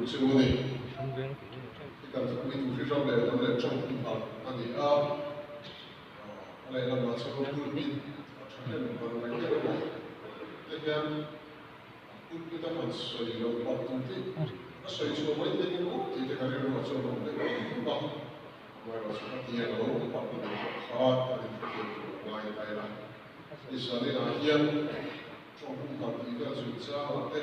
Chu a ni. I kan thupui tur hi ram leh hnam leh tawng humhalh a ni a, a lehlamah chuan pulpit a thahnem ban reng deuh emaw te hian pulpit a han sawi loh palh tur hi a sawi chhuah mai thei emaw tih te ka rilruah chuan a awm deuh em a, amaherawhchu ka tia lo palh na deuh pawh kha kan inhrethiam tur a ngai ta ila. Israel-ah hian tawng humhalh tih vel chungchangah te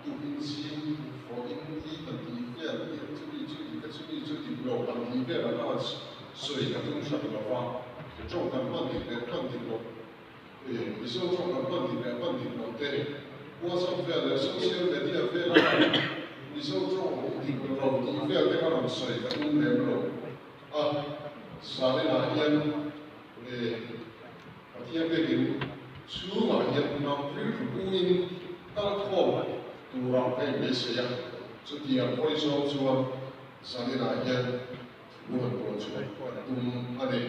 Tukin zing vawiin hi kan tih vel hi chumi chu dik a, chumi chu dik lo kan tih vel a khan sawi ka tum hran lo va, tawng kan hman dik leh hman dik loh, Mizo tawng kan hman dik leh hman dik loh te, WhatsApp vel leh social media vel a Mizo tawng dik lo tih vel te kha rawn sawi ka tum lem lo a, Zaninah hian Pathian biakin chhungah hian hnam rilru puin kalkhawm turah ka inbeisei a, chutiang hawi zawng chuan zaninah hian thu han puan chhuah tum a ni.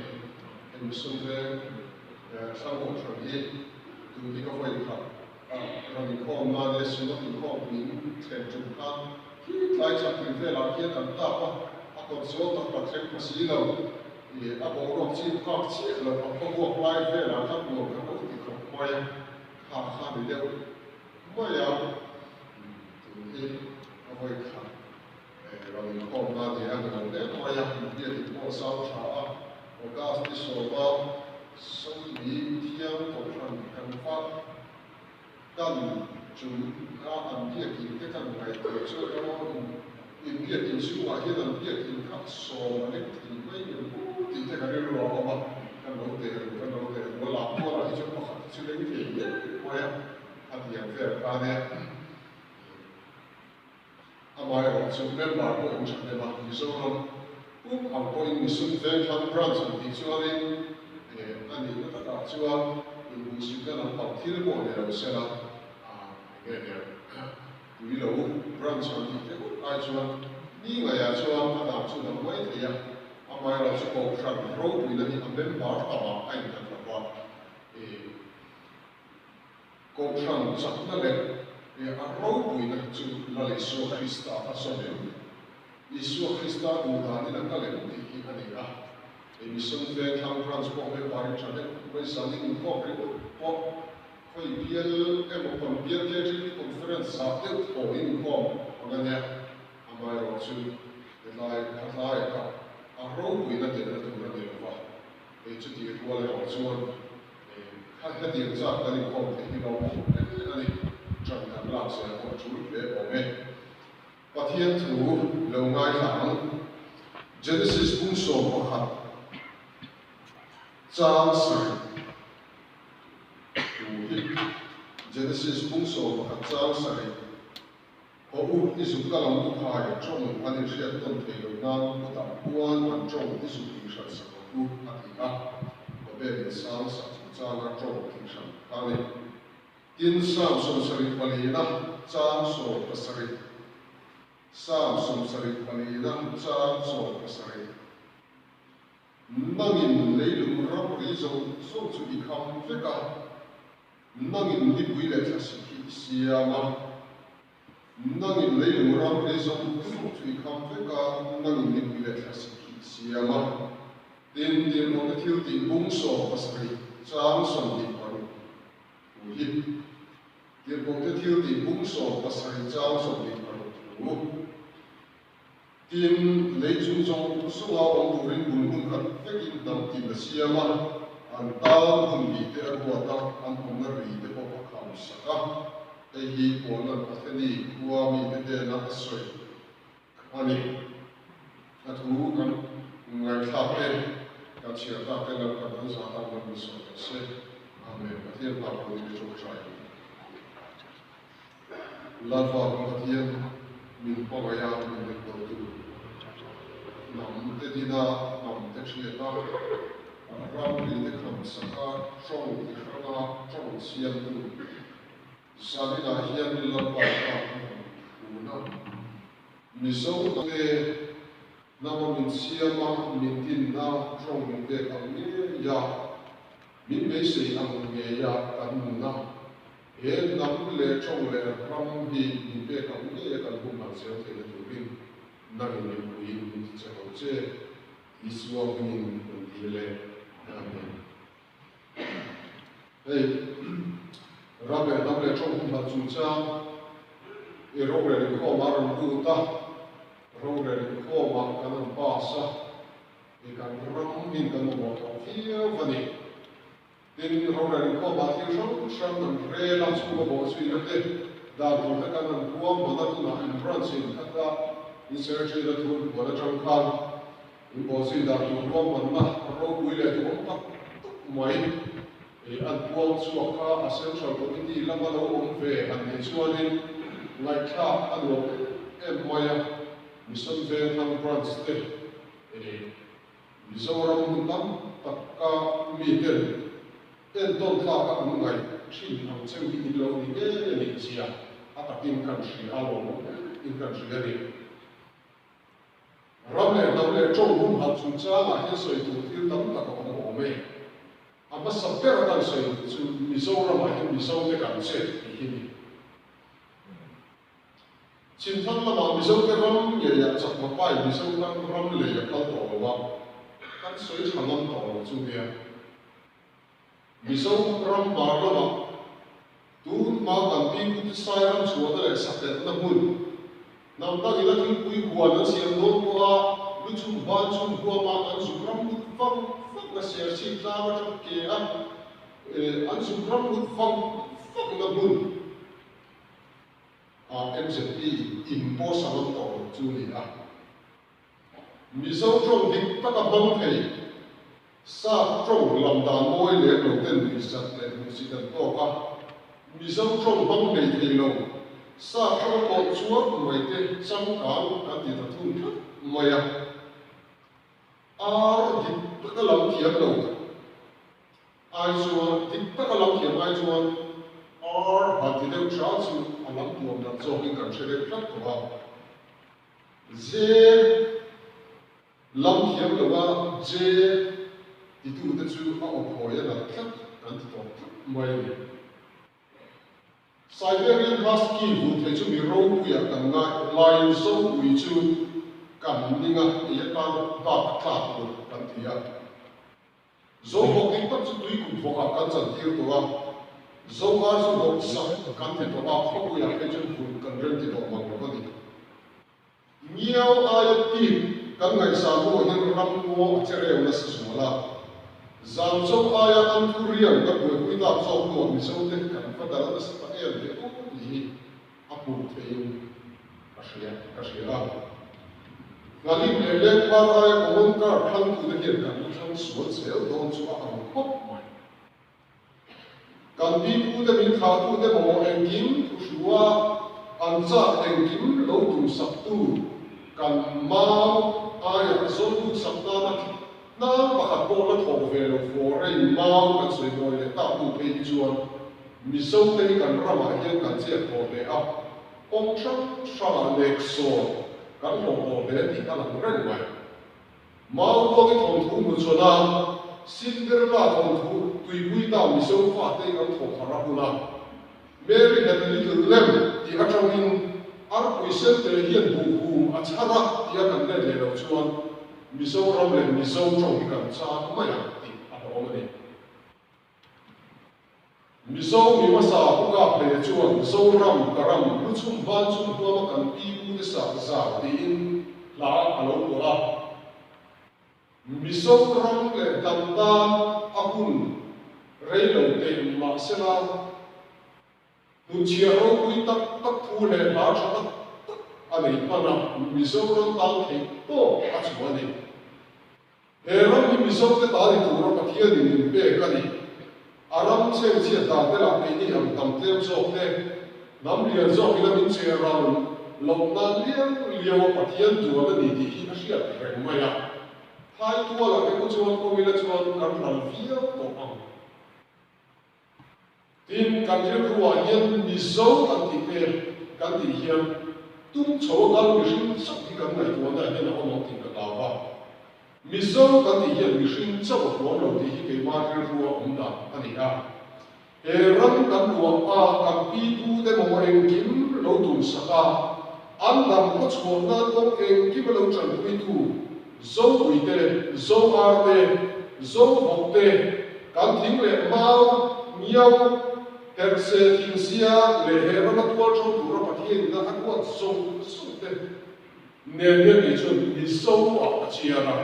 Hemi sum veng hrang awm hran hi tun hi ka vawi khat a rawn inkhawm nan e, Synod inkhawmpuiin thlen tum khan khi tlai chak tih velah khian an tap a, a kawt zawl tak tak thleng pha si lo. Ih, a boruak chim kak chiah loh a khawbuak lai velah kha nuam ka lo ti khawp mai a, kha kha ni deuh mai a, tun hi a vawi khat rawn inkhawm na ni a ni lo hle mai a, biakin pawh a zau tha a, August ni sawma Sotui Thiang Kohhran kan va kan chung a an biakin te kan ngaihtuah chuan emaw in biakin chhungah hian an biakin kha sawm a lek thei mai ngem u tih te ka rilru a awm a, kan lo teh ru kan lo teh ru a lak tuarah hi chuan pakhat hi chu leng thei ngei mai a, a tiang vel khan e. Amaherawhchu member pawh in thahnem a, Mizoram pum ang pawhin Mission Vengthlang Branch an tih chuanin a nihna takah chuan inbuhsitna lampang thil pawh ni lo sela eng nge nia tui lo branch an tih te ngawt ai chuan ni ngaiah chuan a dan chu dang mai thei a, amaherawhchu Kohhran ropuina hi a member tamah a innghat lo va, Kohhran chakna leh a ropuina chu Lal Isua Krista a zawm em? Isua Krista duh danin a kal em tih hi a ni a. Hei Mission Vengthlang Branch pawh member in tha deuh mai zanin inkhawm ringawt pawh khawi bial emaw kan bial KTP Conference zah deuh thaw in inkhawm ang a nia. Amaherawhchu hetlai khatlai kha a ropuina telna tur a ni lo va. Hei chutih rual erawh chuan Kha hetiang zat kan inkhawm theih hi lawm awm hle a ni. Ṭan kan lak zel pawh a ṭul hle awm e. Pathian thu lo ngaithla ang. Genesis bung 11 chang sarih thu hi Genesis bung 11 chang sarih. Haw u, i zuk kal ang u khai, tawng an inhriat tawn thei lo nan kutah khuan an tawng i zuk tihhran sak ang u, a ti a. Babel in sang sak chungchanga tawng tihhran kha a ni. Tin, Psalm 74 chang 17 Psalm 74 chang 17. Nangin leilung ramri zawng zawng chu i kham vek a. Nangin nipui leh thlasik hi i siam a, Nangin leilung ramri zawng zawng chu i kham vek a, Nangin nipui leh thlasik hi i siam a. Tin, Tirhkohte thil tih bung 17 chang 26 thu hi. Tirhkohte thil tih bung 17 chang 26 thu. Tin, lei chung zawng zawnga awm turin bul hmun khat vekin hnam tin a siam a, an tan hun bih te a ruat a, an awmna ri te pawh a kham sak a. Hei hi Paula'n Atheni khua mite hnena a sawi a ni. A thu kan ngaihthlak te, kan chhiar tak te lalpan an zah tan ram min sawi rawh se. Amen. Pathian hma pawhin i tawngtai ang. Lalpa Pathian min hmangaih a, min enkawl tu hnam te dina, hnam te thiat a, ramri te kham sak a, tawng ti hrang a, tawng siam tu zaninah hian Lalpa kha ka rawn phun a. Mizo te hnama min siam a, min dinna tawng min pek ang ngei a, min beisei ang ngei a kan nun a. He hnam leh tawng leh ram hi min pek ang ngei a kan humhalh zel theihna turin nangin mipuiin min ti che ho che. Isua hmingin kan dil e. Amen. Hei ram leh hnam leh tawng humhalh chungchang i rorel inkhawm a rawn lut a, rorel inkhawmah kan rawn pass a, i kan ram in kan mamawh tawh viau a ni. Tin, rorel inkhawmah thil hrang hrang an rel a, chhunga bawh zuina te, dan tur te kan rawn huam hman a, tunah in branch in khat a, in secretary na thu an puan atang khan in bawh zui dan tur ruahmanna ropui leh duhawm tak tak mai an puang chhuak kha a Central Committee lama lo awm ve han nih chuanin ngaihthlak a nuam em em mai a, Mission Vengthlang Branch te Mizoram hmun tam taka miten entawn tlaka an ngaih thin ang cheu hi in lo ni ngei a nih zia a takin kan hria a, lawmawm em in kan hria a ni. Ram leh hnam leh tawng humhalh chungchangah hian sawi tur thil tam tak a awm awm e. A hmasa ber atan sawi duh chu Mizoramah hian Mizote kan chet tih hi ni. Chhimthlang lamah Mizote ram ngeiah chakma pai Mizo tan ram lei a phal tawh lo a, kan sawi tha ngam tawh lo chu nia. Mizo ram hmar lamah tun hma kan pi pu te sai ram chhuahna leh sakelhna hmun, hnam dangin a thingpui huan an siam dawn pawha lu chhum ban chhum huama an zuk ram mut vang vakna serchhip tlang atang ke a an zuk ram mut vang vakna hmun a MZP in pawh sa ngam tawh lo chu ni a. Mizo tawng dik taka hmang thei, Sap tawng lam dan mawi lem lo ten nuihzat leh hmuhsit an tawk a, Mizo tawng hmang hlei thei lo, Sap tawng a kawh chuap mai te changkang kan ti ta thung tlat mai a. Ar dik taka lam thiam lo ai chuan, dik taka lam thiam ai chuan ar han ti deuh tha chu a lam tuam dan zawkin kan hre deuh tlat tawh a. Ze lam thiam lo a je titute chu a aw phawi a nalh tlat kan ti tawh tlat mai a ni. Siberian Husky vun thei chu mi ropuiah kan ngai laiin Zopui chu kan ning a, ei atan bak tlak lo kan ti a. Zovawk dik tak chu tui kut vawkah kan chantir tawh a, Zovar chu vawk sak kan ti tawh a, khawpuiah phei chuan vun kan rem ti tawh mang lo a ni. Ngiau aia tip kan ngaihsan hnuah hian ram ngaw a che reu nasa zual a, Zamcho aia Anthurium kan buaipui tak zawk hnuah Mizote kan va dal nasa ta em ve aw tih hi a hmuh theihin ka hria ka hria a. Nghalim leh Lengphar aia common car thlangtute hian kan la thlang sual zel dawn chu a ang khawp mai. Kan pipute min thlahtute mamawh engkim thuhrua an chak engkim lo tumsaktu kan mau aia zawlbuk sak nana hnang pakhat pawh la thawk ve lo foreign mau kan sawi mawi leh tak hnu phei hi chuan Mizote hi kan ramah hian kan chet tawh hle a, kawng hrang hrangah lehksawn kan hlawh tawh hle tih a lang reng mai. Maubuangi thawnthu hmuchhawn a, Cinderella thawnthu tuipui ta Mizo fate kan thawk harh a hun a, Mary had a little lamb tih atangin arpui sente hian buhhum a chhar a tia kan let leh loh chuan Mizoram leh Mizo tawng hi kan chak mai ang tih a hlauhawm a ni. Mizo mi hmasa Pu Kaphleia chuan Zoram, ka ram, lu chhum ban chhum huama kan pi pu te sak zau tiin hla a lo pawh a. Mizo ram leh hnam tan a hun rei lo teh mahsela Hmunchhiah ropui tak tak thu leh hla tha tak tak a nei hman a, Mizoram tan theih tawk a chhuah a ni. He ram hi Mizote ta ni tura Pathianin min pek a ni. A ram chhengchhiat dan te lah keini ang tam tlem zawk te, hnam lian zawkin a min che ral loh nan liau liau a Pathian duan a ni tih hi a hriat reng mai a. Thai tualah te khu chuan awm ila chuan kan ral viau tawh ang. Tin, kan rilruah hian Mizo kan tih te kan tih hian tum chho a kal mihring chauh hi kan ngaihtuahna hian a awm ang tih ka hlau a. Mizo kan tih hian mihring chauh a huam lo tih hi keimah rilrua awm dan a ni a. He ram kan luah a, kan pi pu te maw engkim lo tum sak a, an dam khaw chhuah nan kawng engkim a lo tanpuitu Zo ui te, Zo ar te, Zo vawk te, kan thing leh mau, ngiau, herhse thingsia leh he rama tual ṭo tura Pathian ina a ruat zawng zawng te nen hian kei chuan Mizo ah ka chiang a.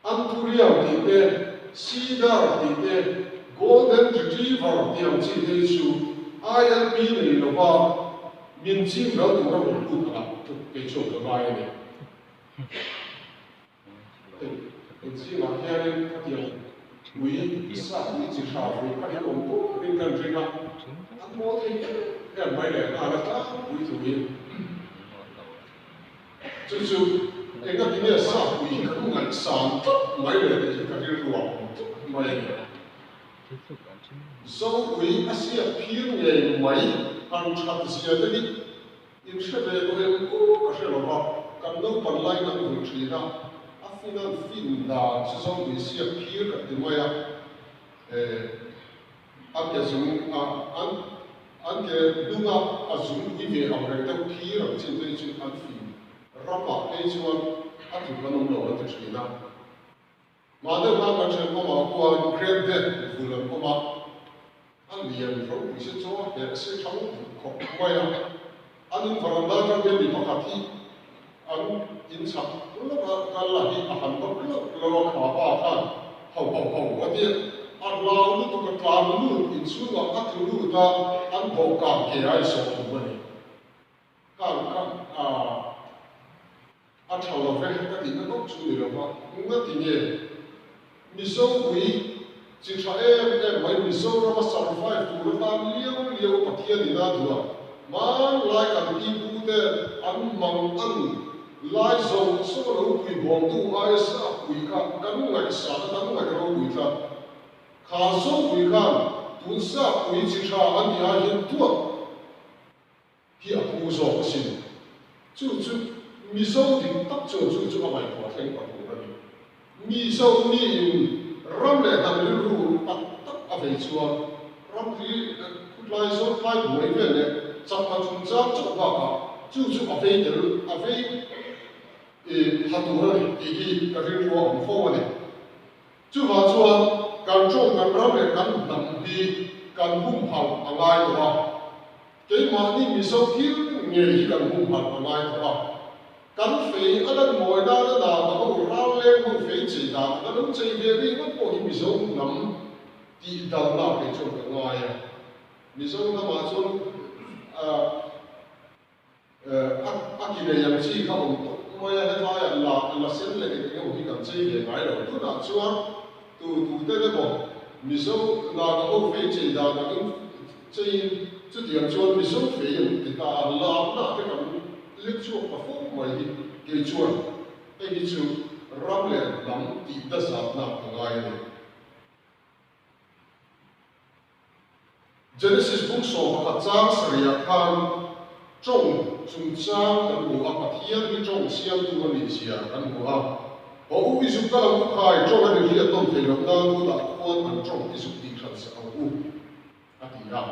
Anthurium tih te, Cedar tih te, Golden Retriever tih ang chi te hi chu ILP nei lova min chim ral tura rawn lut ang ah tluk kei chuan ka ngai a ni. Hei, in zingah hianin khatiang ui sa ui chi hra vui kha in awm turin kan ring a, an mawl thei em em mai leh nghal a tlangpui thuin. Chu chu engati nge Sapui hi kan ngaihsan tlat mai le tih hi ka rilru a awm tlat mai a ni. Zopui a siak phir ngei mai han that zia te hi in hre ve tawh em u ka hre lo va, kan naupan laiin an vul thin a, a fin an fin dan chu Zopui siak phir kan ti mai a, eh. A ke zung a an an ke hnunga a zung pui ve ang reng deuh phir ang chin te hi chu an fim ramah phei chuan a tluk an awm lo an ti thin a. Mah deuh khan kan thenawmah khuan Great Death vul an awm a, a lian ropui se chaw herh se thang duh khawp mai a. An in varanda atang hian mi pakhat hi an in chhak lawk a, kal lah hi a han vak loh lo a, kha pa khan ho ho ho a ti a, a hlau lutuk a tlan lut inchhungah a tlu lut a, an dawhkan ke a insawh tum a ni. Khan kha a tha lo ve ka tihna dawk chu ni lo va, ngati nge Mizo ui chi tha em em mai Mizorama survive tur atan liau liau Pathian in a duh a, hmanlai kan pi pu te an mang an lai zawng zawng a lo pui bawmtu aia sa pui kha kan ngaihsan a kan ngaih ropui tlat. Kha Zopui khan tun sa pui chi tha an tih ai hian duat hi a phu zawk asin. Chu chu Mizo dik tak chuan chu chu a ngaihtuah thleng ta tur a ni. Mizo miin ram leh hnam rilru tak tak a vei chuan ram hi khutlai zawt lai buai vel leh chakma chungchang chauh bakah chu chu a vei tel a vei ha tur a ni tih hi ka rilru a awm fo a ni. Chuvang chuan kan tawng kan ram leh kan hnam hi kan humhalh a ngai tawh a. Keimahni Mizo thil ngei hi kan humhalh a ngai tawh a. Kan fei a lan mawi nana dan a ho ral leng ho fei chei dan a lo chei ve ringawt pawh hi Mizo hnam tih dalna kei chuan ka ngai a. Mizo hnamah chuan A ki nei ang chi kha awm tawp mai a, hetlaiah la la sen leh eng eng emaw hi kan chei ve ngai lo. Tunah chuan tu tu ten emaw Mizo Naga ho fei chei dan angin cheiin chutiang chuan Mizo fei an ti ta a, lakna te kan lek chhuak ta fo mai hi kei chuan hei hi chu ram leh hnam tih dazatna ka ngai a ni. Genesis bung 11 chang sarihah khan tawng chungchang kan hmu a, Pathian hi tawng siamtu a nih zia kan hmu a. Haw u i zuk kal ang u khai, tawng a ni hriat nawm thei loh nan khutah khuan an tawng i zuk tih hran sak ang u, a ti a.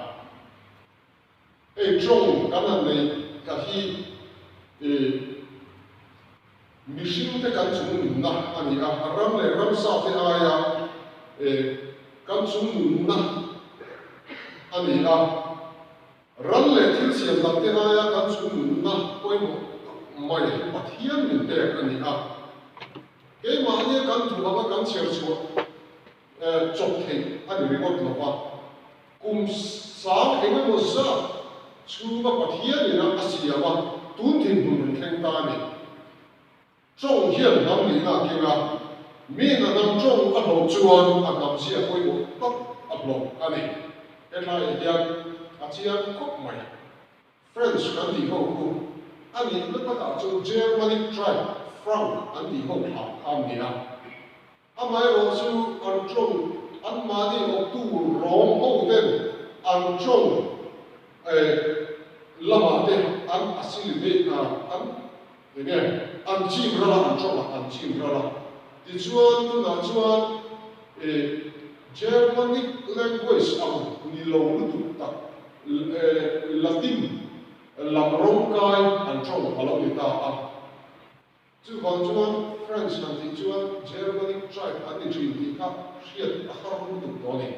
Hei tawng kan han neih ka hi i mihringte kan chungnunna a ni a, ram leh ramsa te aia i kan chungnunna a ni a, ram leh thil siam dang te aia kan chungnunna pawimawh tak mai hi Pathian min pek a ni a. Keimahnia kan duh anga kan chhiar chhuah chawp theih a ni ringawt lo va, kum sang eng emaw zat chhunga Pathian ina a siam a, tun thinhmun rawn thleng ta a ni. Tawng hian hnam nihna a keng a, miin a hnam tawng a hlawh chuan a hnam zia pawimawh tak a hlawh a ni. Hetlaiah hian a chiang khawp mai. French kan tih ho khu a nihna takah chuan Germanic tribe Frank an tih ho thlah kha an ni a. Amaherawh chu an tawng anmahni awptu rawng ho ten an tawng lamah te an assimilate a, an enge an chim ral a, an tawngah an chim ral a. Tichuan tunah chuan. Germanic language ang ni lo lutuk tak Latin lam rawngkai an tawng a lo ni ta a. Chuvang chuan French han tih chuan Germanic tribe an ni thin tih kha hriat a har lutuk tawh a ni.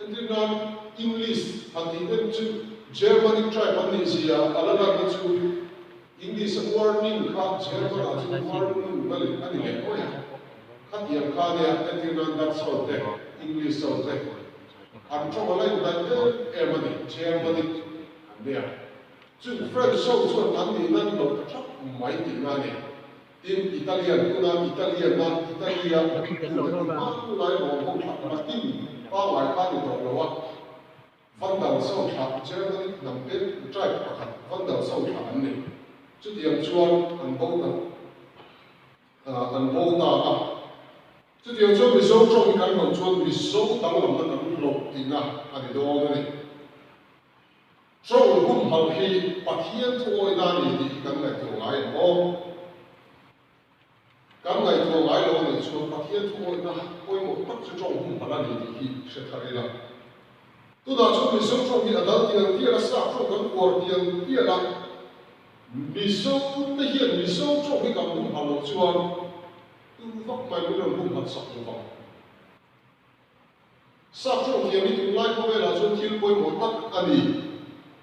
Entir nan English han tih em chu Germanic tribe an nih zia a la lanna chu English a warning kha German ah chuan warnung a ni leh mai a. Khatiang kha nia entir nan Dutch ho te, English ho te an tawng a la indaih em em a ni, Germanic an nia. Chung French ho chuan an nih nan lo ta thap mai tihna a ni. Tin, Italian tuna Italian a Italy-a awmtu te chu hmanlai rawng ho thlah Latin pangngai kha a ni tawh lo a. Vandal so thlah Germanic hnam te tribe pakhat Vandal so thlah an ni. Chutiang chuan an bo ta an bo ta a. Chutiang chuan Mizo tawng hi kan hlauh chuan Mizo danglamna kan hlauh tihna a ni dawn a ni. Tawng humhalh hi Pathian thuawihna a ni tih hi kan ngaihtuah ngai em aw? Kan ngaihtuah ngai lo a nih chuan Pathian thuawihna pawimawh tak chu tawng humhalh a ni tih hi hre thar ila. Tunah chuan Mizo tawng hi a dal tial tial a, sap tawng kan uar tial tial a. Mizo te hian Mizo tawng hi kan humhalh loh chuan tu vak mai min rawn humhalh sak lo vang. Sap tawng thiam hi tunlai khawvelah chuan thil pawimawh tak a ni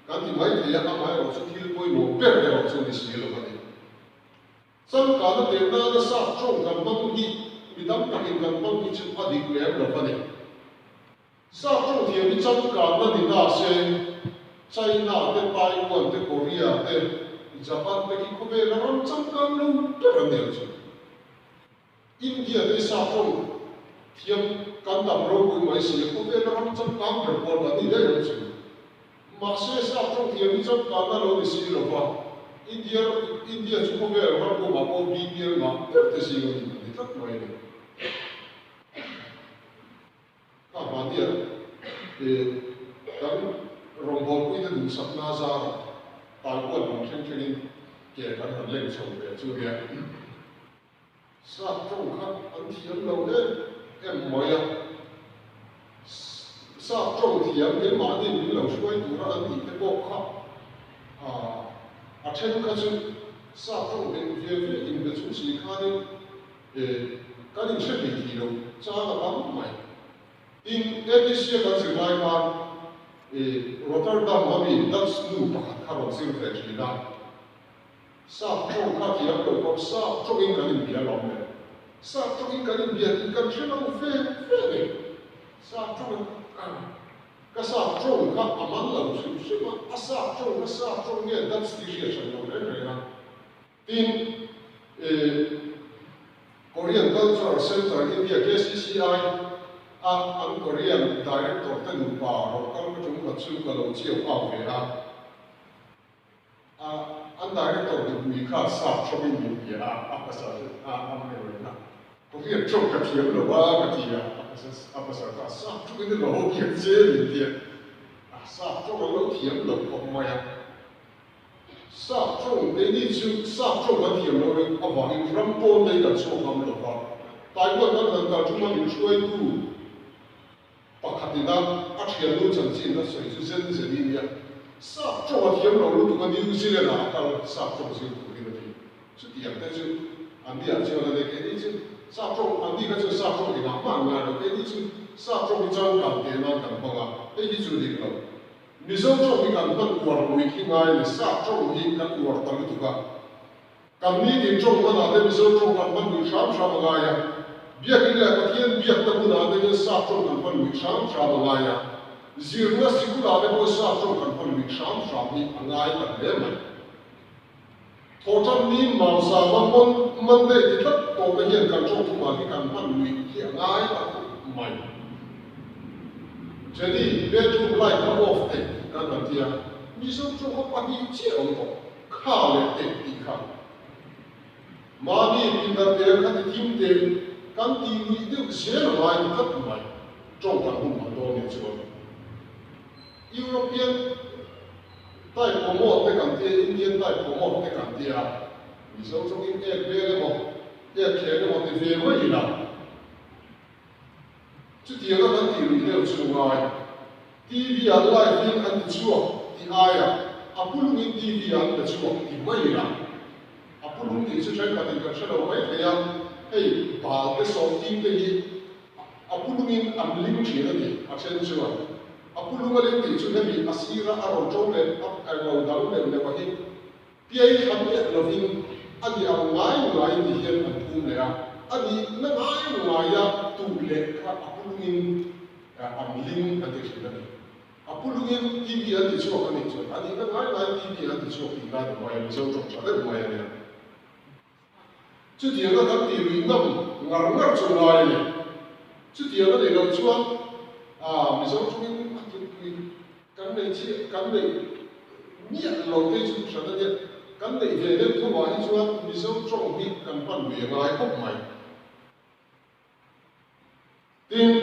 kan ti mai thei a, amaherawh chu thil pawimawh ber erawh chu ni si lo a ni. Changkana tel nana sap tawng kan hmang hi mi tam takin kan hmang hi chu a dik lem lo a ni. Sap tawng thiam hi changkanna ni ta se, China te, Taiwan te, Korea te, Japan te khi khawvela ram changkan lo ber an ni ang chu. India te sap tawng thiam kan tam ropui mai si a, khawvela ram changkang ber pawl kan ni daih ang chu. Mahse, sap tawng thiam hi changkanna lo ni si lo va, India India chu khawvel ram pumah pawh BPL ngah ber te zing a mi an ni tlat mai a ni. Kha mahnia eh kan rawngbawlpuite duhsakna zarah Taiwan lam thleng thlengin ke kan han leng chho ve chu nia. Sap tawng kha an thiam lo em em mai a, sap tawng thiam keimahni min lo hruai tura an tih te pawh kha a then kha chu sap tawng ve ve ve inbe chung si khanin kan inhre thei thei lo chang a tam mai. Tin, ATC a kan zir lai khan Rotterdam a mi Dutch nu pakhat kha rawn zir ve thin a. Sap tawng kha thiam lo pawh sap tawngin kan inbia lawm le. Sap tawngin kan inbia tih kan hre lo ve ve ni. Sap tawng ka sap tawng kha a man lo hrim hrim a, a sap tawng kha sap tawng nge Dutch tih hriat hran lo reng reng a. Tin, Korean Cultural Centre India, KCCI, a an Korean Director te nupa rawn kal ka tum khat chu ka lo chiau au ve a. A an director nupui kha sap tawngin min bia a, a pasal a a hmel kha Korean tawng ka thiam lo a ka ti a, a pasal a pasal kha sap tawngin a lo biak che min ti a, a sap tawng a lo thiam lo khawp mai a. Sap tawng keini chu sap tawng kan thiam lo avangin ram pawn te hi kan chhuak ngam lo va, Taiwan kan han kal thuma min hruaitu Pakhat ina a thiannu chanchin a sawi chu zen zen i nia. Sap tawng a thiam lo lutuk a New Zealand ah a kal sap tawng zir turin a ti. Chutiang te chu an ni ah chuan a nei keini chu sap tawng an ni kha chuan sap tawng engah hmah an ngai lo keini chu sap tawng hi changkang teh nan kan hmang a hei hi chu dik lo. Mizo tawng hi kan hman uar lui khi ngai le sap tawng hi kan uar ta lutuk a. Kan nitin tawng hmanah te Mizo tawng kan hman lui hram hram a ngai a, Biakin leh Pathian biakna hmunah te hian sap tawng kan hman lui hram hram a ngai a, zirna sikulah te pawh sap tawng kan hman lui hram hram hi a ngai ta hle mai. Thawhtan ni Mausama Monday ti tlat tawh te hian kan tawng thumah hi kan hman lui hi a ngai ta khawp mai. Jenny, bedroom light kha off teh kan han ti a, Mizo tawng kha pahnih chiah a awm tawh. Kha leh teh tih kha mahni pindan tel kha ti thim te kan tih luih deuh zel a ngai ta tlat mai tawng kan hum han dawn nih chuan European type commode te kan tia Indian type commode te kan tia Mizo tawngin ek bel emaw ek thleng emaw ti ve mai ila. Chutianga kan tih luih deuh chu ngai. TV ah live in an ti chhuak tih aiah a pulungin TV ah an pe chhuak ti mai ila. A pulung tih chu thenkhatin kan hre lo mai thei a, hei bal te sawmting te hi a pulungin an ling thin a ni a then chuan. A pulung a ling tih chu hemi a sira a rawn to leh a englo dang neuh neuh a hi Piai thla miah lovin a ni ang ngai ngai ti hian an phum leh a, a nihna ngai ngaia tuh leh kha a pulungin an ling an ti thin a ni. A pulungin TV an ti chhuak a nih chuan a nihna ngai ngai TV an ti chhuak tih lai ta mai a, Mizo tawng tha deuh mai a nia. Chutianga kan tih luih ngam ngar ngar chu ngai a ni. Chutiang a nih loh chuan Mizo tawngin a tlukpui Kan nei chiah, kan neih miah lo te chu hran a nia. Kan neih ve deuh thawmah hi chuan Mizo tawng hi kan hman ve ngai khawp mai. Tin,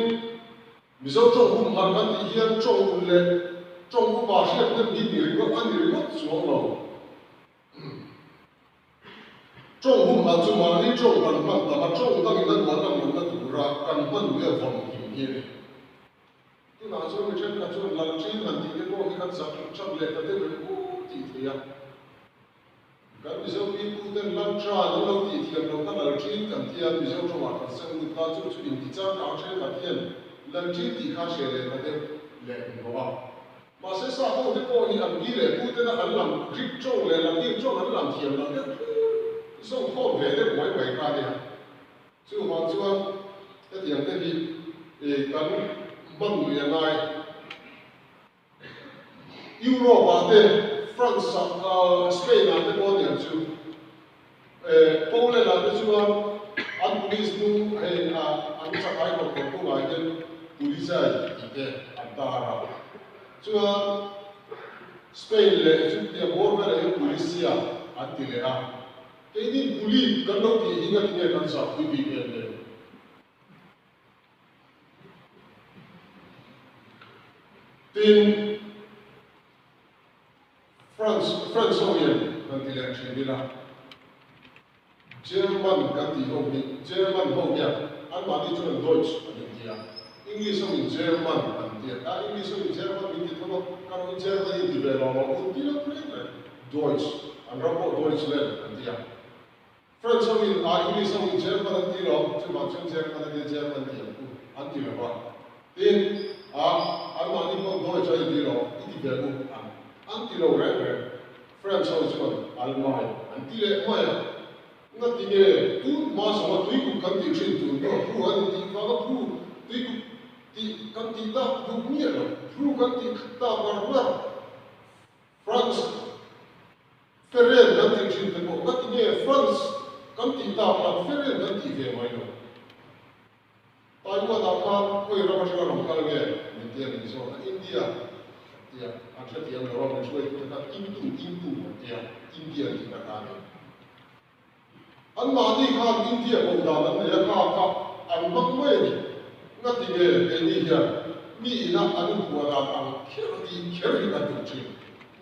Mizo tawng humhar kan tih hian tawng ulh leh tawng upa hriat hnem hi ni ringawt a ni ringawt chuang lo. Tawng humhar chu mahni tawng kan hman tam a, tawng dangin a luah lam lohna tura kan hman luia vawn him hi a ni. Tunah chuan mi thenkhat chuan Lalṭin han tih te pawh hi kan zak ṭap leh ta deuh em u tih thei a. Kan Mizo pipu ten Lalṭan an lo tih thiam loh kha Lalṭin kan tia Mizo ṭawngah kan seng lut ta chu chu inti changkang thenkhat hian Lalṭin tih kha hre leh ta deuh leh hmu bawk a. Mahse sa ho te pawh hi an pi leh pu tena an lam Greek ṭawng leh Latin ṭawng an lam thiam loh deuh thlir zawng khawm ve deuh mai mai kha a nia. Chuvang chuan hetiang te hi kan hman lui a ngai. Europe ah te, France ah, Spain ah te pawh aniang chu, Poland ah te chuan an police hnung hei an chakai kawt kawt hnungah hian Polizei tih te an tar a. Chuan Spain leh chutia bawr velah hian Policia an ti leh a. Keini puli kan lo tih hi ngatinge kan zahpui bik em em? Tin, France, French ho hian kan ti leh thin ila, German kan tih ho hi, German ho hian anmahni chuan Deutsch an inti a, English ho in German an ti a, ah English ho in German min ti tho a, ka rawh in German in ti ve lo lo, un ti lo reng reng. Deutsch, an ram pawh Deutschland an ti a. French ho in ah English ho in German an ti lo, chuvang chuan German a nia German ti ang u an ti lo va. Tin, ah anmahni pawh Deutsch a inti lo, i ti ve u an an ti lo reng reng. French ho chuan Almai an ti leh mai a. Ngati nge tun hma zawnga tuikuk kan tih thin tun hnu a phu an intih vanga phu tuikuk tih kan tih tak duh miah lo, phu kan tih tak ngar ngar. France Ferel kan tih thin te pawh ka ti nge France kan tih tak khan Ferel kan tih ve mai lo. Taiwan ah khan khawi ram atanga rawn kal nge min tia min zawt a India kan tia an hrethiam lo a min hruaitu te khan Intu Intu an tia India tih na kha a ni. Anmahni khan India koh dan an nei a kha kha an hmang mai a ni. Ngati nge keini hian mi ina an inphuah dan ang kher tih kher hi kan duh thin.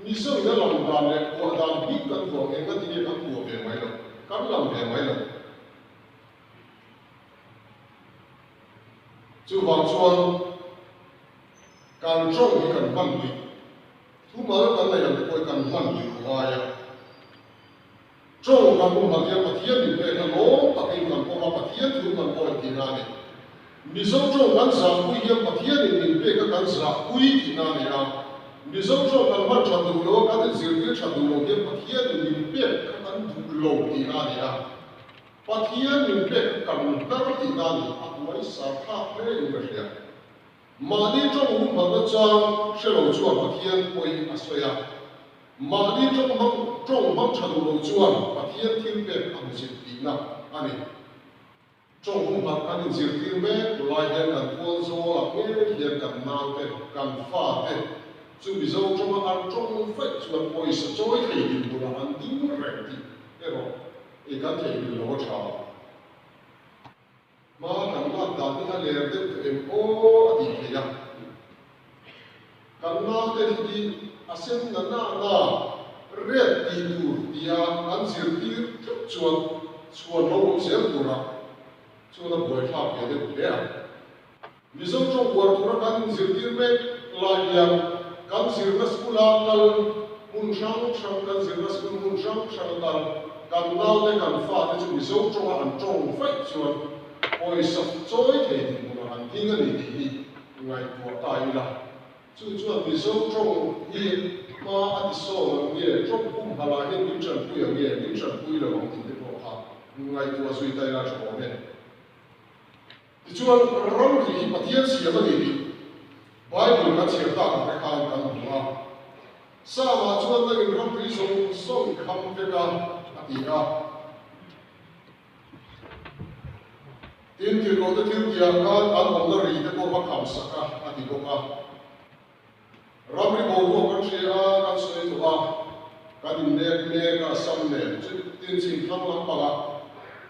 Mizo ina lam dan leh phuah dan hming kan vuah nge ngati nge kan phuah ve mai lo, kan lam ve mai lo. Chuvang chuan kan tawng hi kan hman luih, thumal kan neih ang te pawh hi kan hman luih a ngai a. Tawng kan humhal hian Pathian min pek a lawm takin kan pawm a, Pathian thu kan pawh tihna a ni. Mizo tawng kan zahpui hian Pathianin min pek a kan zahpui tihna a ni a. Mizo tawng kan hman tha duh lo a, kan inzirtir tha duh lo hian Pathianin min pek kha kan duh lo tihna a ni a. Pathian min pek kha kan hnar tihna a ni. A buai sar thlak hle in ka hria. Mahni tawng humhalna chang hre lo chuan Pathian pawi a sawi a. Mahni tawng hmang tawng hmang tha duh lo chuan Pathian thil pek a hmu zir tihna a ni. Tawng humhalh kan inzirtir mek lai hian kan tual zawlah ngei hian kan naute, kan fate chu Mizo tawnga an tawng faih chuan pawisa chawi thei dinhmunah an ding reng tih erawh i kan theihnghilh lo a tha. Hma kan lak dan hi a ler deuh tawh em aw a tih theih a. Kan naute hi a sen na na na red tih tur tia an zirtir tlat chuan chhuan lo awm zel turah chuan a buaithlak ve deuh hle a. Mizo tawng uar tura kan inzirtir mek lai hian kan zirna school-a kal hmun hrang hrang, kan zirna school hmun hrang hranga kal kan naute, kan fate chu Mizo tawnga an tawng vaih chuan pawisa chawi thei dinhmunah an ding a ni tih hi ngaihtuah ta ila. Chu chuan Mizo tawng hi hma a ti sawn ang nge, tawng humhalh ah hian min tanpui ang nge, min tanpui lo ang tih te pawh kha ngaihtuah zui ta ila tha awm e. Tichuan, ramri hi Pathian siam a ni tih Bible kan chhiar tak ang te khan kan hmu a. Psalm-ah chuan nangin ramri zawng zawng i kham vek a, a ti a. Tin, tirhkohte thil tihah khan an awmna ri te pawh a kham sak a, a ti bawk a. Ramri boruak kan hria a, kan sawi tawh a, kan innek mek a, sam nen chu tin chhim thlang lampangah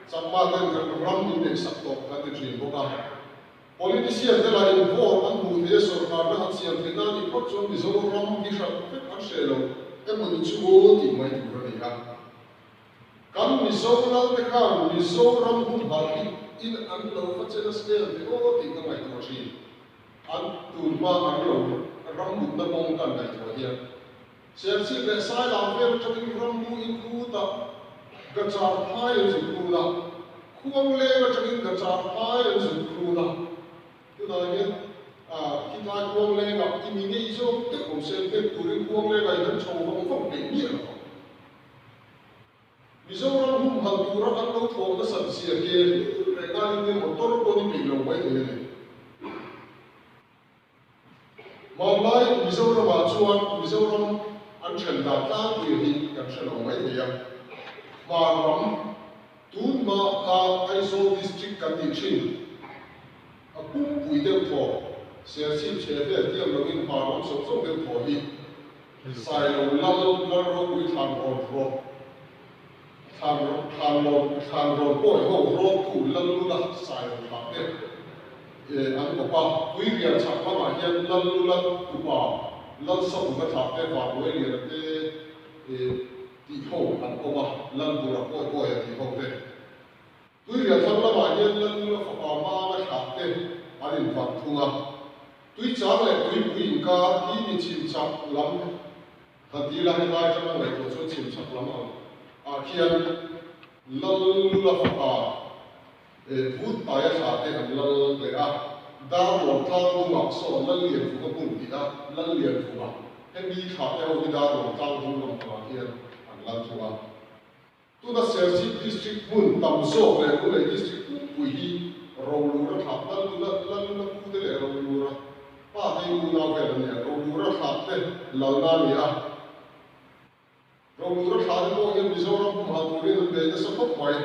Chakma ten kan ram min neih sak tawh kan ti thin bawk a. Politician te lah in vote an hmuh theih a, sorkarna an siam theih nan nih phawt chuan Mizoram hi hran vek an hreh lo emaw ni chu tih mai tur a ni a. Kan Mizo lal te khan Mizoram humhalh hi in an lo va che nasa em ve aw tih ka ngaihtuah thin. An tun hma an lo ram mutna kawng kan ngaihtuah hian Serchhip leh Sailam vel atangin rammu in khutah Gachar phai an zuk run a, Khuangleng atangin Gachar phai an zuk run a. Tunah hian khitlai Khuanglengah i mi ngei zawk deuh awm se hnek turin Khuanglengah i han chho vang vang peih miah lo ang. Mizoram humhalh tura an lo thawh nasat zia ke reng a India motor pawh ni peih lo mai thei a ni. Hmanlai Mizoramah chuan Mizoram an then dan tlangpui hi kan hre lo mai thei a. Hmanram tunhma kha Aizawl District kan tih thin a pumpui deuh thaw Serchhip chhe vel tiam loin hmanram zawng zawng deuh thaw hi Sailo lal lal ropui thlan rawn rawt thlan thlan rawn thlan rawn pawi ho rawttu lal lula Sailo thlah te eh an kawp a, Tuirial chhak lamah hian lal lula tupa lal Savuna thlah te Vanluai Liana te eh tih ho an awm a, lal bura pawi pawi a tih ho te. Tuirial thlang lamah hian lal lula fapa Manga thlah te an invat thung a. Tuichang leh tuipui inkar hi mi chhimchhak lam han ti ila helai atanga ngaihtuah chuan chhimchhak lam ang ah khian Lal Lula fapa eh vut taia thlah te an lal leh a, Darlawn tlang dungah sawn Lal Lianvunga hmun tih a, Lal Lianvunga hemi thlah te ho hi Darlawn tlang dung lampangah khian an lal thung a. Tuna Serchhip District hmun tam zawk leh Lunglei District pumpui hi Rolura thlah Lalnuna Lalnuna pute leh Rolura pa te unau vel an ni a, Rolura thlah te lalna a ni a. Rolura thlah te pawh hian Mizoram humhal turin an bei nasa khawp mai.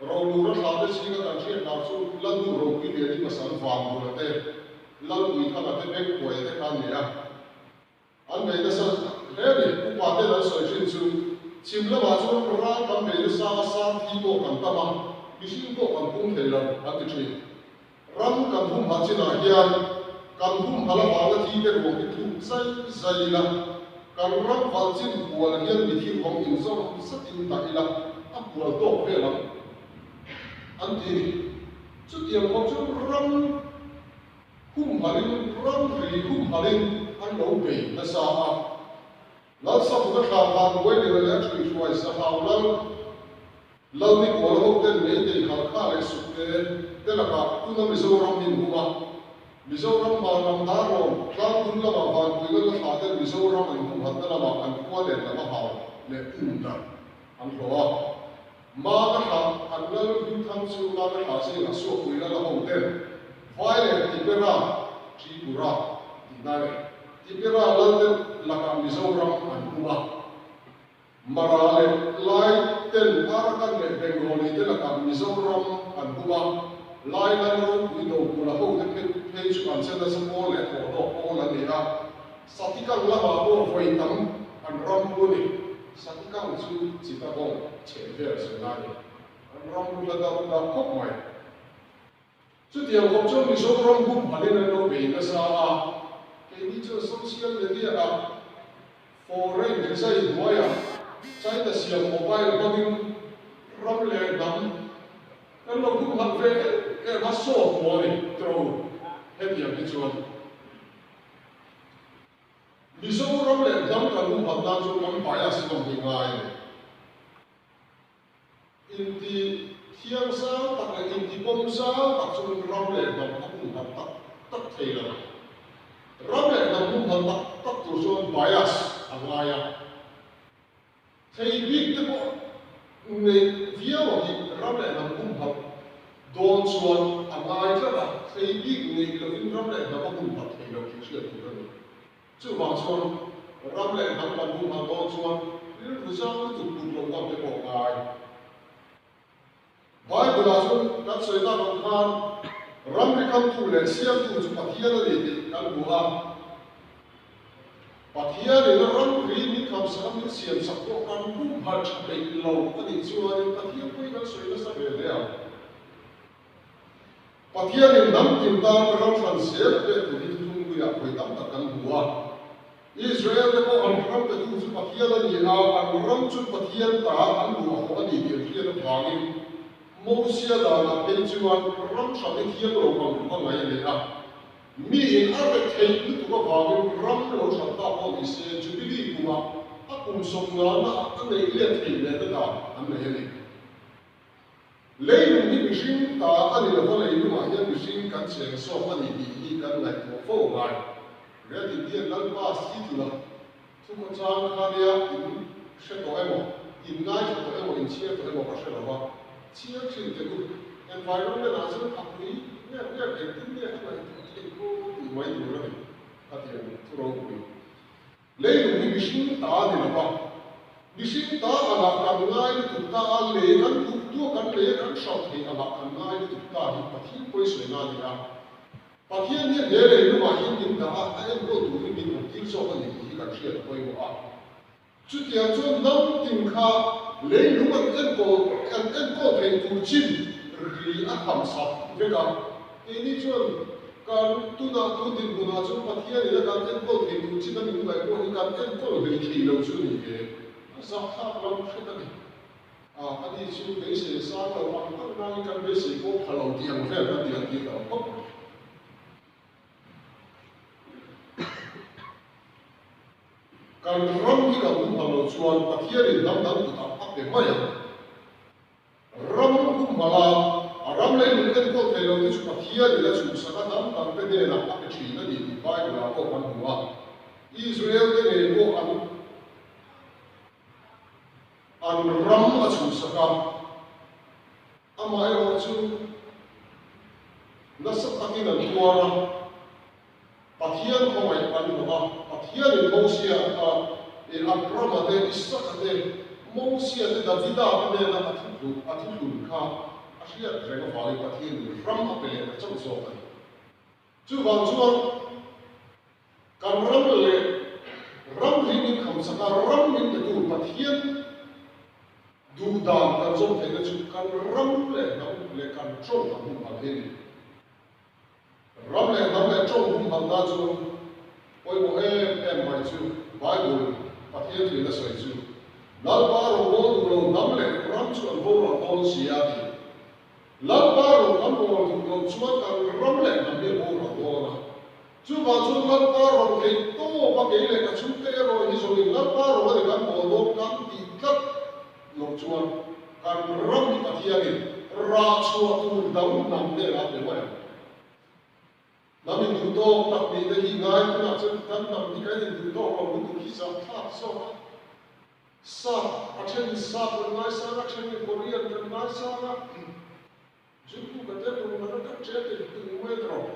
Rolura thlah te zinga kan hriat lar chu Lalnu Ropui Liani pasal Vanbula te, Lalpuithanga te Bengkuaia te kha an ni a. An bei nasa hle a ni. Upa ten an sawi thin chu, chhim lamah chuan ral kan bei nasa a, sang thi pawh kan tam a, mihring pawh kan pung thei lo, an ti thin. Ram kan humhalh chinah hian kan humhalh avanga thi te ruang hi thuk zai zai ila, kan ram valh chin hual hian mithi ruang inzawm zatin dah ila, a hual tawk vel ang, an ti a ni. Chutiang khawp chu ram. Humhalin ramri humhalin an lo bei nasa a. Lalsavunga thla van buai leh leh a ṭhuihruai zahau lal Lalnikuala ho ten Meitei Halkha leh Sukte te lakah tuna Mizoram min hum a. Mizoram hmar lam Darlawn tlangdung lamah Vanpui lal a thlah ten Mizoram an humhalhna lamah an khua len lam a hau leh um darh an hlawh a. Manga thlah an lal Hmingthang chu Manga thlah zingah Suakpui lal a ho ten Vai leh Tipera, Tripura, tihna leh Tipera lal te lakah Mizoram an hum a. Mara leh Lai ten Arakan leh Bengali te lakah Mizoram an hum a. Lai lal ropui Dokulh a ho te phei chu an che nasa pawl leh thawhhlawk pawl an ni a. Satikang lamah pawh vawi tam an ram pu a ni. Satikang chu Chittagong chheh vel sawi lai a ni. An ram pu hla dap dap khawp mai. Chutiang khawp chuan Mizoram humhalhin an lo bei nasa a, keini chuan social media ah foreign rizai hnuaiah China siam mobile hmangin ram leh hnam kan lo humhalh ve em em a, sawt maw a ni tro. Hetiang hi chuan Mizoram leh hnam kan humhalh nan chuan kan bias ngam hi ngai a ni. Inti thiang zau tak leh inti pawm zau tak chuan ram leh hnam a humhalh tak tak thei lo. Ram leh hnam humhalh tak tak tur chuan bias a ngai a. Thei bik te pawh neih viau ang hi ram leh hnam humhalh dawn chuan a ngai tlat a, thei bik neih lovin ram leh hnam a humhalh thei lo tih hriat tur a ni. Chuvang chuan ram leh hnam kan humhalh dawn chuan rilru zau lutuk put loh ngam te pawh a ngai. Bible-ah chuan kan sawi tak ang khan ramri kamtu leh siamtu chu Pathian a ni tih kan hmu a. Pathianin ramri min khamsak a min siamsak pawh kan humhalh tha peih lo a nih chuanin Pathian pawhin kan sawi nasa ve hle ang. Pathianin hnam tin tan ram hran zel a pek tur hi thuthlung hluiah vawi tam tak kan hmu a. Israel-te pawh an ram petu chu Pathian a ni a, an ram chu Pathian ta an luah hawh a ni tih an hriat avangin Mosia danah phei chuan ram hran hi thiang lo ang tluk a ngaih a nei a. Miin a re theih lutuk avangin ram lo hran ta pawh ni se Jubilee kumah a kum sawmngalna ah a neih let theih lehna dan an nei a ni. Leilung hi mihring ta a ni lova leilungah hian mihring kan cheng sawk a ni tih hi kan ngaihtuah fo ngai. Red Indian Lalpa Seattle-a thukhawchang kha nia in hre tawh emaw, in ngaithla tawh emaw, in chhiar tawh emaw ka hre lova, chhiar thin teh u. Environment-ah chuan a pui nep nep engtin nge a ngaihtuah theih maw tih mai tur a ni, a ti ang thu ropui. Leilung hi mihring ta a ni lo va, mihring ta angah kan ngai lutuk ta a, lei kan duh duh a kan lei a kan hrauh theih angah kan ngai lutuk ta hi Pathian pawisawina a ni a. Pathian hian he leilungah hian min dah a, a enkawl turin min awm tir zawk a ni tih hi kan hriat a pawimawh a. Chutiang chuan hnam tin kha leilung an enkawl an enkawl theih tur chin ri a tham sak vek a. Keini chuan Kan tunah tun dinhmunah chuan Pathian ina kan enkawl thei tur chin a min ngaih pawh hi kan enkawl hlei thei lo chu ni ve. A zahthlak lam hret a ni. A, ani chu beisei sang lo ang tak nangin kan beisei pawh pha lo tih ang vel kan ni a ti lo khawp mai. Kan ram hi kan humhalh loh chuan Pathianin hnam dang kutah a pe mai ang. Ram humhalh a, a ram leilung enkawl thei lo te chu Pathianin a chhuhsak a hnam dangte hnenah a pe thin a ni tih Bible-ah pawh kan hmu a. Israel-te ngei pawh an an ram a chhuhsak a, amaherawhchu nasa takin an tuar a, Pathian khawngaih an hlawh a, Pathianin Mosia kha i Abrama te, Isaka te, Mosia te, Davida te nena a thuthlun a thuthlun kha a hriat reng avangin Pathianin ram a pe leh ta chauh zawk a ni. Chuvang chuan kan ram leh ram hi min khamsak a, ram min petu Pathian duhdan kan zawm theihna chu kan ram leh hnam leh kan tawng kan humhalh hi a ni. Ram leh hnam leh tawng humhalhna chu pawimawh em em mai chu Bible Pathian thuin a sawi chu Lalpa rawngbâwl duh lo hnam leh ram chu an boral dawn si a ti. Lalpa rawn kan bawl duh loh chuan kan ram leh hnam hi a boral dawn a. Chuvang chuan Lalpa rawn theih tawp a kei leh ka chhungte erawh hi zawngin Lalpa rawn a ni kan bawl dawn kan tih tlat loh chuan kan ram hi Pathianin rah chhuah tur dang hnam hnenah a pe mai ang. Hnam induh tawk tak nih te hi ngai tunah chuan kan hnam hi kan induh tawk lo lutuk hi zahthlak zawk a. Sap a thenin sap kan ngaisang a, thenin Korean kan ngaisang a. Zirtu ka te tum kan kan che teh tung mai tawh.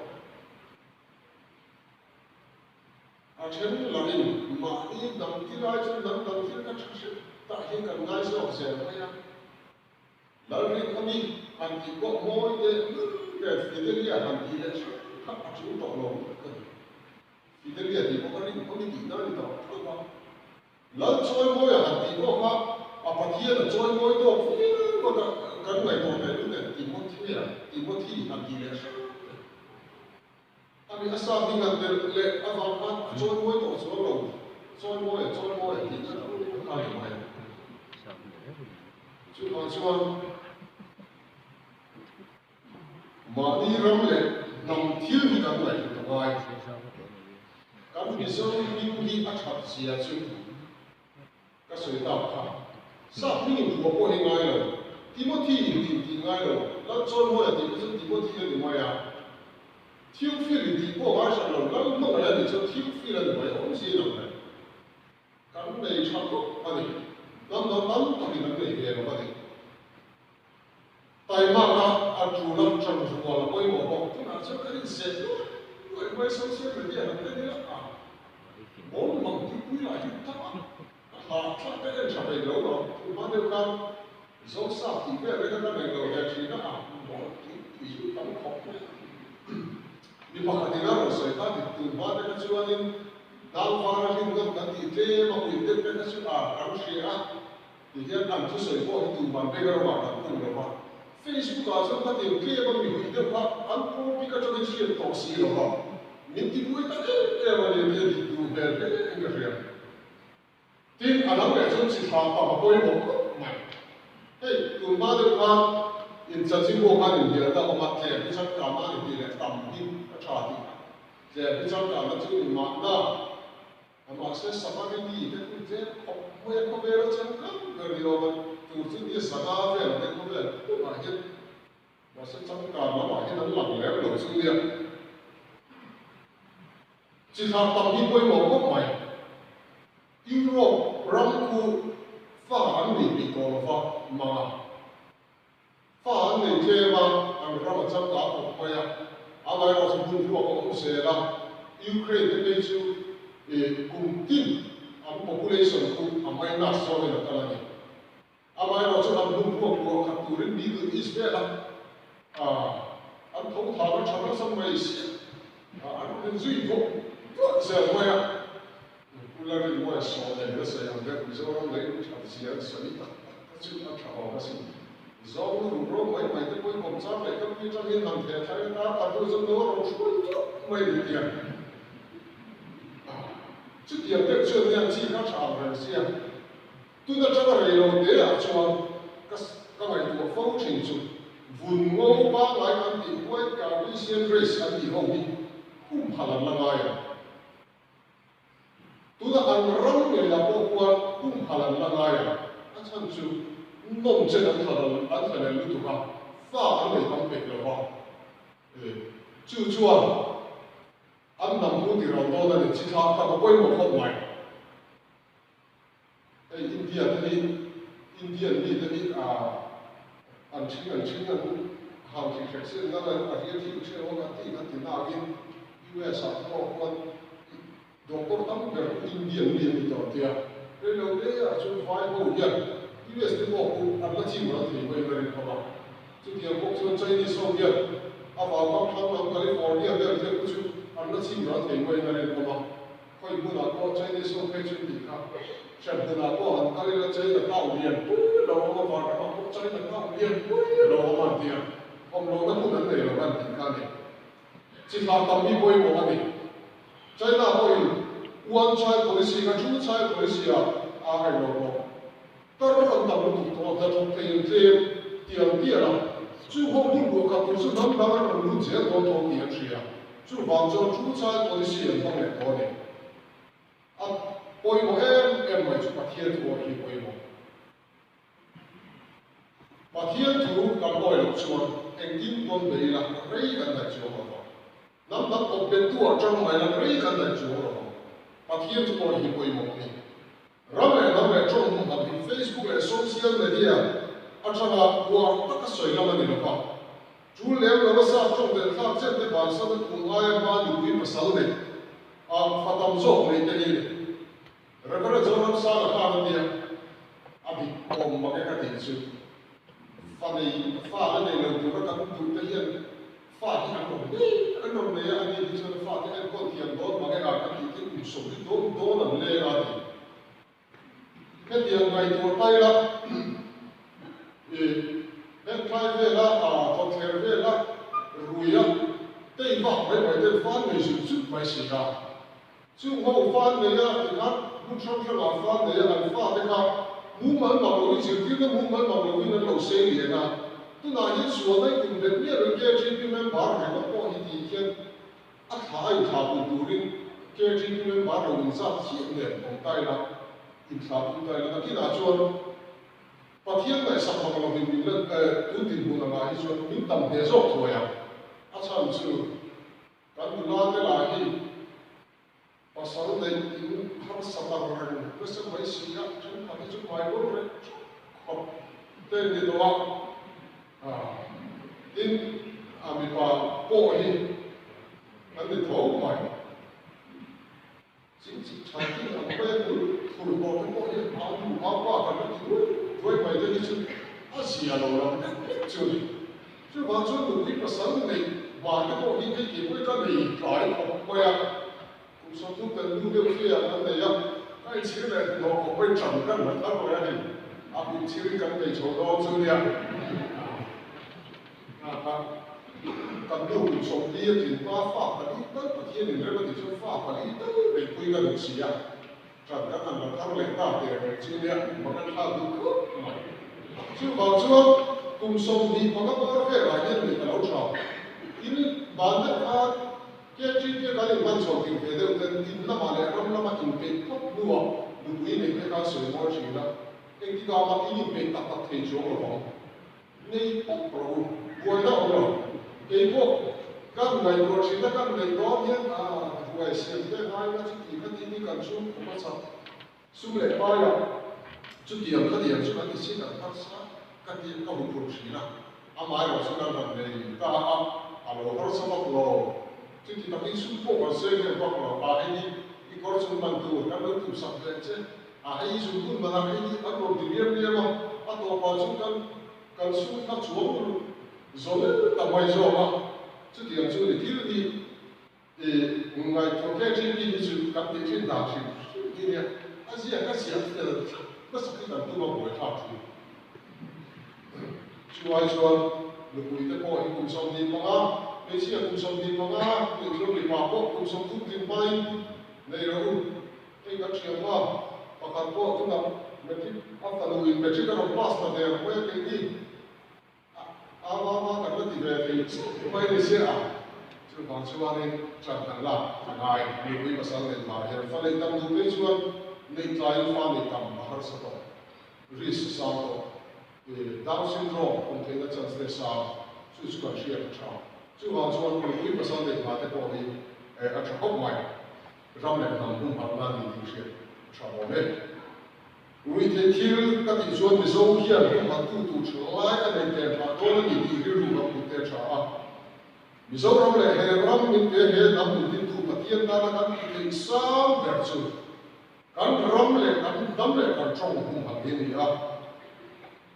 A then lahin mahni hnam thil ai chuan hnam dang thil ka tha hret tah hian kan ngai zawk zel mai a. Lalrinkhawmi han tih pawh mawi teh lul ber Fidelia han tih leh hret kha a tul tawh lo ka ti. Fidelia tih pawh ka Rinkhawmi tihna a ni tawh tho a. Lal chawimawi a han tih pawh kha a Pathian a chawimawi tawk viau a ka kan ngaihtuah teh lul nen Timothea, Timothy han tih leh hret te. Ani a sa hming han telh leh avang khan a chawimawi tawh chuang lo, chawimawi a chawimawi a tih kha a ni mai. Chuvang chuan mahni ram leh hnam thil hi kan ngaih. hi a that zia chu ka sawi tak kha. Sap hming inphuah pawh hi ngai lo. Timothy intih tih ngai lo. Lalchawnmawia tih kha chu Timothy a ni mai a. Theophil intih pawh ngai hran lo. Lalhmangaih a nih chuan Theophil a ni mai. Awmzia in ang reng. Kan nei tha khawp a ni. Hnam dang tam takin an nei ve lo a ni. Taimak a a tul a, ṭan rual a pawimawh bawk. Tunah chuan kan inzeh luai luai mai social media han en ila a mawl mang tuipui lah hi tak a, a hlah thlak ka en ṭha peih lo lo. Tun hma deuh khan Zosa tih vel reng a ka nei lo ve ṭhin a, a mawl tuipui hi tam khawp mai a. Mi pakhatin a rawn sawi kha dik tun hma te kha chuanin Tlangvar a hlim ngam kan tih tlem a ui deuh te kha chu a kan hria a. Ti hian an thusawi pawh hi tuman beng ramah kan khung lo va, Facebook ah chuan khatiang tlem a mi hui deuh kha an topic atangin hriat tawh si lo va, min ti buai ta em em a ni tih a dik duh hmel hle in ka hria. Tin, a dang leh chuan chi thla tam a pawimawh khawp mai. Hei, tun hma deuh khan inchanchin pawh khan inhnialna a awm a, tlem hi changkanna a ni tih leh tam hi a tha tih kha. Tlem hi changkanna chu ni mahna. Mahse Samari mi te hun tlem khawp mai a khawvel a chang kang ber ni awm a, tur chu nia sanga vel te khawvel pumah hian mahse changkan lamah hian an lang lem lo chu nia. Chi thlah tam hi pawimawh khawp mai. Europe ram khu fa an nei peih tawh lova manga. Fa an nei tlem a, an ram a changkang khawp mai a, amaherawhchu hmun ruak a awm zel a, Ukraine te phei chu kum tin an population khu a minus zawngin a kal a ni. Amaherawhchu an hmun ruak luah khat turin Middle East vela an tho thang a tha nasa mai sia, an rawn inzui duah duah zel mai a. Pu Lalrinmuaia saw leh nasa ang deuh Mizoram lei lu that zia an sawi tak tak te chu a tha awm asin. Zawng lu ruh rawng mai mai te pawhin awm chang leh ka pi atangin han theh thar in a khat hnu chuan no a rawn hruai duah mai ni tia. Chutiang deuh chuan nia chi kha tha ang reng sia. Tun atanga rei lo te ah chuan ka ka ngaihtuah fo thin chu vun ngo pangngai kan tih white Caucasian race an tih ho hi humhalh an la ngai ang. Tuna an ram ngeiah pawh khuan humhalh an la ngai a, a chhan chu nawm chen an thla an thla leh lutuk a, fa an nei tam peih lo va. Chu chuan an hnam hu ti ral dawn a ni, chi thlah tak a pawimawh khawp mai. Hei India te hi Indian mi te hi an ṭhing an ṭhing an hang hrih hrek sin nal a a riat hi ṭheu a kan tih kan ti nakin US ah te pawh khuan doctor tam ber chu Indian mi an ni tawh tia reilo te ah chuan vai ho hian US te pawh khu an la chim ral thei mai ka rin khawp a chutiang bawk chuan Chinese ho hian a vau kam thlang lam California vel te khu chu an la chim ral thei mai ka rin khawp a. Khawi hmunah pawh Chinese ho phei chu tih kha hriat hmunah pawh han kal ila China town lian pui lo awm a, vanramah pawh China town lian pui lo awm a an ti a, awm lohna hmun an nei lo an tih kha a ni. Chi thlah tam hi pawimawh a ni. China pawhin one child policy kha two child policy ah a reng lo bawk. Tar an tam lutuk tawh a, hnathawk thei an tlem tial tial a, chu ho hun ruah khat tur chu hnam dang an rawn lut zel dawn tho tih an hria. Chuvang chuan two child policy an hmang leh tawh a ni. A pawimawh em em mai chu Pathian thu a hi pawimawh. Pathian thu kan awi loh chuan engtin pawn bei ila rei kan daih chuang lo vang. Hnam dang awp bettu ah tang mai ila rei kan daih chuang lo vang. Pathian thu awi hi pawimawh a ni. Ram leh hnam leh tawng hmuhham hi Facebook leh social media atanga uar taka sawi lam a ni lo va. Tul lem lova sap tawng tel thlak chen te bansan a tum aia hma nupui pasal nei a fa tam zawk nei te hi ni. Reverend Zoramsanga khan a nia a dik awm mak e ka tih chu. Fa nei fa la nei lo tura kan duh te hian Fa hi an rawn nei an rawn nei a, ani hi chuan a fate enkawl thiam dawn mange a ka tih te kum sawm hi dawn dawn an leng a ti. Hetiang ngaihtuah ta ila i hengtlai vela a kawtthler vela rui a tei vak mai mai ten fan nei zut zut mai si a. Chung ho fan nei a tikhan hmun hrang hrangah fan nei a an fate kha mumal mak loin zirtirna mumal mak loin an lo sei lian a. Tunah hian sualna i kum bet miah loin KGP member ringawt pawh hi tih hian a thla a inthlah pui turin KTP member lo inzat chiah nen awm ta ila, inthlah tum ta ila, nakinah chuan Pathian ngaihsak vang lovin min la tun dinhmun angah hi chuan min tam hle zawk thuai ang. A chhan chu kan nula te lah hi pasal neih in harsa tak reng nasa mai si a, thenkhat hi chu hmai rawn reng theuh khawp te ni tawh a, tin a mipa pawh hi kan ni tho mai. Ching chik tha hi an pawi a bul thur tawh te pawh hi an nu a pa kan la ti duai duai mai te hi chu a zia lo lam deuh hlek chu a ni. Chuvang chuan nupui pasal neih vang te pawh hi hei kei pawh hi ka nei tlai khawp mai a, kum 30 kan nu deuh hriat kan nei a, ka inchhir leh hnuhnawh khawp mai ṭang kan la thar mai a ni, a kum chhirin kan nei chho dawn chu nia. Kan nu kum 40 a tlin hma fa pali tal Pathian in rem a tih chuan fa pali tal beihpui ka duh si a, ṭan kan han la thar leh ta der reng chu nia mang an thlak duh khawp mai. Chuvang chuan kum 25 bawr velah hian leh ka lo ṭha. In ban deuh khan KTP kan inhman chho tir ve deuh ten in lamah leh ram lama inpeih phawt hnuah nupui neih te khan sawi mawi ṭhin a, engtikah mah in inpeih tak tak thei chuang lo vang. Nei pawp rawh u, buaina awm lo. Kei pawh kan ngaihtuah thin a, kan neih dawn hian a ruai siam te ngaina chu tih kha tih hi kan chhung khawp a chak. Sum leh paiah chutiang khatiang chu kan ti si kan harsa ka ti ka hmu phur thin a, amaherawh chu kan han nei ta a, a lo harsa vak lo. Chuti takin sum pawh kan sawi hnem vak lo, a hei hi i kawr chung man tur kan lo tumsak ve che. A hei zung hun man ah hei hi an rawn ti riam riam a, a tawpah chuan kan kan sum kha chuang zawl ta mai zawk a, chutiang chu ni thil hi i ngaihtuah KTP hi chu kan tih thin dan hrim hrim hi nia, a ziak a ziah fel thlap hmasa hi kan tum a buaithlak thin. Chu ai chuan nupui te pawh hi kum 25, hmeichhia kum 25 nih chuan mipa pawh kum 30 tling hmain nei rawh u. Hei kan thiam a, pakhat pawh tunah matric a fanu in matric a rawn pass ta der mai a keini a mama kan la ti ve thei chiah mai ni sia a, chuvang chuanin ṭan kan lak a ngai. Nupui pasal neih hma hian fa neih tam duh phei chuan neih tlaiin fa neih tam a harsa tawh, risk a sang tawh, Down syndrome awm theihna chance te sang, chu chu kan hriat a ṭha. Chuvang chuan nupui pasal neih hma te pawh hi a ṭha khawp mai. Ram leh hnam humhalhna ni tih hriat tha awm e. Ruihtheih thil ka tih chuan Mizo hian humhalhtu tur tha lai a nei tel phah dawn a ni tih rilru kan put te tha a. Mizoram leh he ram min pe he hnam min dintu Pathian tana kan tih theih sang ber chu kan ram leh kan hnam leh kan tawng humhalh hi a ni a.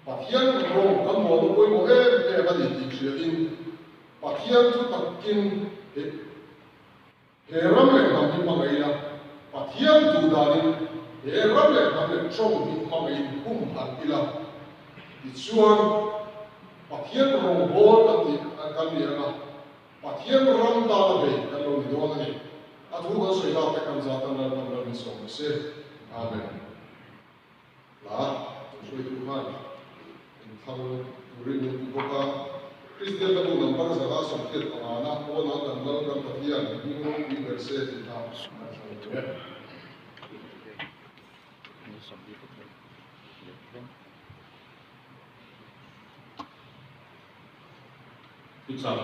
Pathian rawng kan mawlna pawimawh em em a ni tih hriain Pathian thu takin he He ram leh hnam hi hmangaih ila, Pathian duh danin he ram leh hnam leh tawng hi hmangaihin humhalh ila, tichuan Pathian rawngbâwl kan tih kan ni ang a, Pathian ram tana bei kan lo ni dawn a ni. A thu kan sawi lak te kan za tan Lalpan ram in sawm rawh se. Amen. Hla hruaitu khan inthlang turin min ti bawk a, Kristian ka bu number 185 na pawnah kan Lal kan Pathian hming ropui ber se tih kha kan hre thei e. Thuchah.